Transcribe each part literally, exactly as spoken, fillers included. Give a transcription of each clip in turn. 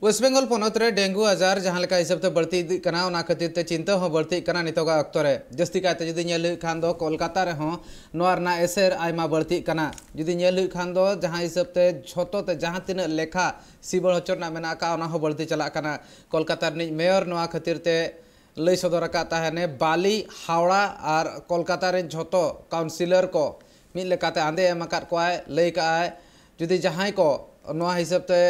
West Bengal ᱯᱚᱱᱚᱛ ᱨᱮ dengue ᱟᱡᱟᱨ ᱡᱟᱦᱟᱸ ᱞᱮᱠᱟ ᱦᱤᱥᱟᱹᱵ ᱛᱮ ᱵᱟᱹᱲᱛᱤ ᱤᱫᱤᱜ ᱠᱟᱱᱟ, ᱚᱱᱟ ᱠᱷᱟᱹᱛᱤᱨ ᱛᱮ ᱪᱤᱱᱛᱟᱹ ᱦᱚᱸ ᱵᱟᱹᱲᱛᱤᱜ ᱠᱟᱱᱟ ᱱᱤᱛᱚᱜᱟᱜ ᱚᱠᱛᱚ ᱨᱮ᱾ ᱡᱟᱹᱥᱛᱤ ᱠᱟᱭᱛᱮ ᱡᱩᱫᱤ ᱧᱮᱞ ᱦᱩᱭᱩᱜ ᱠᱷᱟᱱ ᱫᱚ ᱠᱳᱞᱠᱟᱛᱟ ᱨᱮᱦᱚᱸ ᱱᱚᱣᱟ ᱨᱮᱱᱟᱜ ᱮᱥᱮᱨ ᱟᱭᱢᱟ ᱵᱟᱹᱲᱛᱤᱜ ᱠᱟᱱᱟ᱾ ᱡᱩᱫᱤ ᱧᱮᱞ ᱦᱩᱭᱩᱜ ᱠᱷᱟᱱ ᱫᱚ ᱡᱟᱦᱟᱸ ᱦᱤᱥᱟᱹᱵ ᱛᱮ ᱡᱷᱚᱛᱚ ᱛᱮ ᱡᱟᱦᱟᱸ ᱛᱤᱱᱟᱹᱜ ᱞᱮᱠᱷᱟ ᱥᱤᱵᱚᱲ ᱦᱚᱪᱚ ᱨᱮᱱᱟᱜ ᱢᱮᱱᱟᱜ ᱟᱠᱟᱫ, ᱚᱱᱟ ᱦᱚᱸ ᱵᱟᱹᱲᱛᱤ ᱪᱟᱞᱟᱜ ᱠᱟᱱᱟ᱾ ᱠᱳᱞᱠᱟᱛᱟ ᱨᱤᱱᱤᱡ ᱢᱮᱭᱚᱨ ᱱᱚᱣᱟ ᱠᱷᱟᱹᱛᱤᱨ ᱛᱮ ᱞᱟᱹᱭ ᱥᱚᱫᱚᱨ ᱟᱠᱟᱫ ᱛᱟᱦᱮᱱᱮ, ᱵᱟᱞᱤ, ᱦᱟᱣᱲᱟ ᱟᱨ ᱠᱳᱞᱠᱟᱛᱟ ᱨᱮᱱ ᱡᱷᱚᱛᱚ ᱠᱟᱣᱩᱱᱥᱤᱞᱚᱨ ᱠᱚ ᱢᱤᱫ ᱞᱮᱠᱟᱛᱮ ᱟᱸᱫᱮ ᱮᱢ ᱟᱠᱟᱫ ᱠᱚᱣᱟᱭ᱾ ᱞᱟᱹᱭ ᱠᱟᱜᱼᱟᱭ, ᱡᱩᱫᱤ ᱡᱟᱦᱟᱸᱭ ᱠᱚ ᱱᱚᱣᱟ ᱦᱤᱥᱟᱹᱵ ᱛᱮ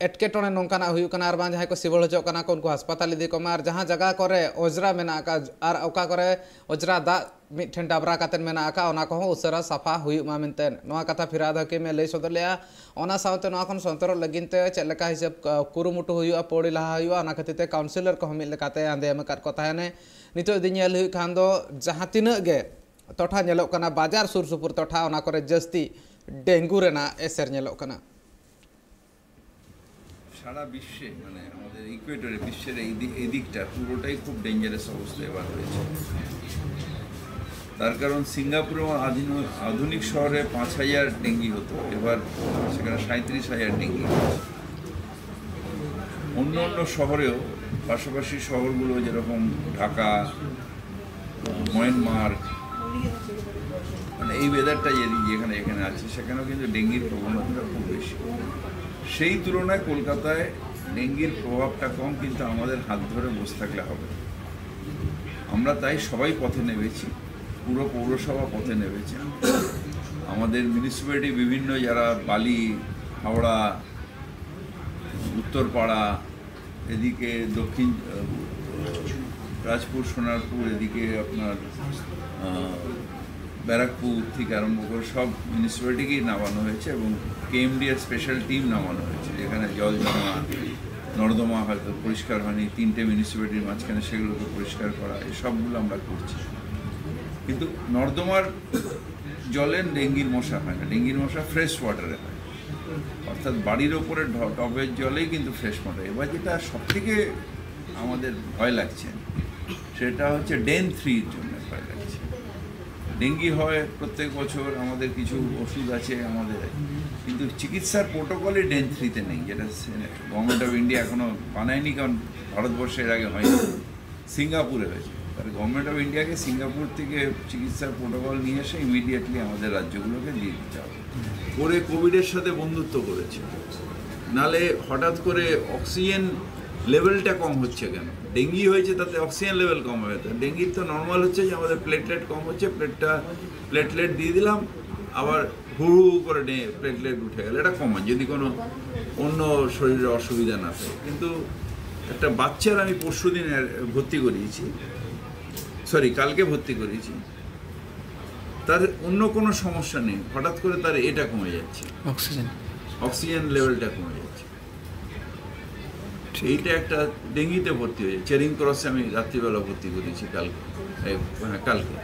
ᱮᱴᱠᱮᱴᱚᱬᱮ ᱱᱚᱝᱠᱟᱱᱟᱜ ᱦᱩᱭᱩᱜ ᱠᱟᱱᱟ ᱟᱨ ᱵᱟᱝ ᱡᱟᱦᱟᱸᱭ ᱠᱚ ᱥᱤᱵᱚᱲ ᱦᱚᱪᱚᱜ ᱠᱟᱱᱟ ᱠᱚ, ᱩᱱᱠᱩ ᱦᱟᱥᱯᱟᱛᱟᱞ ᱤᱫᱤ ᱠᱚᱢᱟ, ᱟᱨ ᱡᱟᱦᱟᱸ ᱡᱟᱭᱜᱟ ᱠᱚᱨᱮ ᱚᱡᱽᱨᱟ ᱢᱮᱱᱟᱜ ᱟᱠᱟᱫ ᱟᱨ ᱚᱠᱟ ᱠᱚᱨᱮ ᱚᱡᱽᱨᱟ ᱫᱟᱜ ᱢᱤᱫᱴᱷᱮᱱ ᱰᱟᱵᱽᱨᱟ ᱠᱟᱛᱮ ᱢᱮᱱᱟᱜ ᱟᱠᱟᱫ, ᱚᱱᱟ ᱠᱚᱦᱚᱸ ᱩᱥᱟᱹᱨᱟ ᱥᱟᱯᱷᱟ ᱦᱩᱭᱩᱜ ᱢᱟ ᱢᱮᱱᱛᱮ ᱱᱚᱣᱟ ᱠᱟᱛᱷᱟ ᱯᱷᱤᱨᱦᱟᱫ ᱦᱟᱹᱠᱤᱢᱮ ᱞᱟᱹᱭ ᱥᱚᱫᱚᱨ ᱞᱮᱫᱼᱟ᱾ ᱚᱱᱟ ᱥᱟᱶᱛᱮ ᱱᱚᱣᱟ ᱠᱷᱚᱱ ᱥᱚᱱᱛᱚᱨᱚᱜ ᱞᱟᱹᱜᱤᱫ ᱛᱮ ᱪᱮᱫ ᱞᱮᱠᱟ ᱦᱤᱥᱟᱹᱵ, ᱠᱟ-, ᱠᱩᱨᱩᱢᱩᱴᱩ ᱦᱩᱭᱩᱜᱼᱟ, ᱯᱟᱹᱣᱲᱤ ᱞᱟᱦᱟ ᱦᱩᱭᱩᱜᱼᱟ, ᱚᱱᱟ ᱠᱷᱟᱹᱛᱤᱨ ᱛᱮ ᱠᱟᱣᱩᱱᱥᱤᱞᱚᱨ ᱠᱚᱦᱚᱸ ᱢᱤᱫ ᱞᱮᱠᱟᱛᱮ ᱟᱸᱫᱮ ᱮᱢ ᱟᱠᱟᱫ ᱠᱚ ᱛᱟᱦᱮᱱᱮ᱾ ᱱᱤᱛᱚᱜ ᱡᱩᱫᱤ ᱧᱮᱞ ᱦᱩᱭᱩᱜ ᱠᱷᱟᱱ ᱫᱚ ᱡᱟᱦᱟᱸ ᱛᱤᱱᱟᱹᱜ ᱜᱮ ᱴᱚᱴᱷᱟ ᱧᱮᱞᱚᱜ ᱠᱟᱱᱟ, ᱵᱟᱡᱟᱨ ᱥᱩᱨ ᱥᱩᱯᱩᱨ ᱴᱚᱴᱷᱟ, ᱚᱱᱟ ᱠᱚᱨᱮ ᱡᱟᱹᱥᱛᱤ ᱰᱮᱝᱜᱩ ᱨᱮᱱᱟᱜ ᱮᱥᱮᱨ ᱧᱮᱞᱚᱜ ᱠᱟᱱᱟ᱾ সারা বিশ্বে, মানে আমাদের ইকুয়েটরে, বিশ্বের এই দি- এই দিকটা পুরোটাই খুব ডেঞ্জারাস অবস্থা এবার রয়েছে। তার কারণ সিঙ্গাপুরে আধুন- আধুনিক শহরে পাঁচ হাজার ডেঙ্গি হতো, এবার সেখানে সাঁইত্রিশ হাজার ডেঙ্গি হচ্ছে। অন্য অন্য শহরেও, পাশাপাশি শহরগুলো যেরকম ঢাকা, মায়ানমার, মানে এই ওয়েদারটা যে যেখানে যেখানে আছে, সেখানেও কিন্তু ডেঙ্গির প্রবণতাটা খুব বেশি। সেই তুলনায় কলকাতায় ডেঙ্গির প্রভাবটা কম, কিন্তু আমাদের হাত ধরে বসে থাকলে হবে না। আমরা তাই সবাই পথে নেমেছি, পুরো পৌরসভা পথে নেমেছে। আমাদের মিউনিসিপ্যালিটি বিভিন্ন, যারা বালি, হাওড়া, উত্তরপাড়া, এদিকে দক্ষিণ, আহ, রাজপুর, সোনারপুর, এদিকে আপনার, আহ, ব্যারাকপুর থেকে আরম্ভ করে সব মিউনিসিপ্যালিটিকেই নামানো হয়েছে এবং কেএমডিএর স্পেশাল টিম নামানো হয়েছে, যেখানে জল জমা, নর্দমা হয়তো পরিষ্কার হয়নি, তিনটে মিউনিসিপ্যালিটির মাঝখানে সেগুলোকে পরিষ্কার করা, এই সবগুলো আমরা করছি। কিন্তু নর্দমার জলে ডেঙ্গির মশা হয় না, ডেঙ্গির মশা ফ্রেশ ওয়াটারে হয়, অর্থাৎ বাড়ির ওপরে ঢ- টবের জলেই কিন্তু ফ্রেশ ওয়াটার। এবার যেটা সব থেকে আমাদের ভয় লাগছে, সেটা হচ্ছে ডেন থ্রির জন্য ভয় লাগছে। ডেঙ্গি হয় প্রত্যেক বছর, আমাদের কিছু ওষুধ আছে আমাদের, কিন্তু চিকিৎসার প্রোটোকলই ডেন থ্রিতে নেই, যেটা গভর্নমেন্ট অফ ইন্ডিয়া এখনো বানায়নি, কারণ ভারতবর্ষে এর আগে হয়নি, সিঙ্গাপুরে হয়েছে। তাহলে গভর্নমেন্ট অফ ইন্ডিয়াকে সিঙ্গাপুর থেকে চিকিৎসার প্রোটোকল নিয়ে এসে ইমিডিয়েটলি আমাদের রাজ্যগুলোকে দিয়ে দিতে হবে। করে কোভিডের সাথে বন্ধুত্ব করেছে, নালে হঠাৎ করে অক্সিজেন লেভেলটা কম হচ্ছে কেন? ডেঙ্গি হয়েছে, তাতে অক্সিজেন লেভেল কম হবে। তো ডেঙ্গির তো নর্মাল হচ্ছে যে আমাদের প্লেটলেট কম হচ্ছে, প্লেটটা প্লেটলেট দিয়ে দিলাম, আবার হু হু করে প্লেটলেট উঠে গেল, এটা কমন যদি কোনো অন্য শরীরে অসুবিধা না থাকে। কিন্তু একটা বাচ্চার আমি পরশু দিন ভর্তি করিয়েছি, সরি, কালকে ভর্তি করিয়েছি, তার অন্য কোনো সমস্যা নেই, হঠাৎ করে তার এটা কমে যাচ্ছে, অক্সিজেন। অক্সিজেন লেভেলটা কমে যাচ্ছে। এইটা একটা ডেঙ্গিতে ভর্তি হয়েছে, চেরিং ক্রসে আমি রাত্রিবেলা ভর্তি করেছি কালকে, এই, হ্যাঁ, কালকে।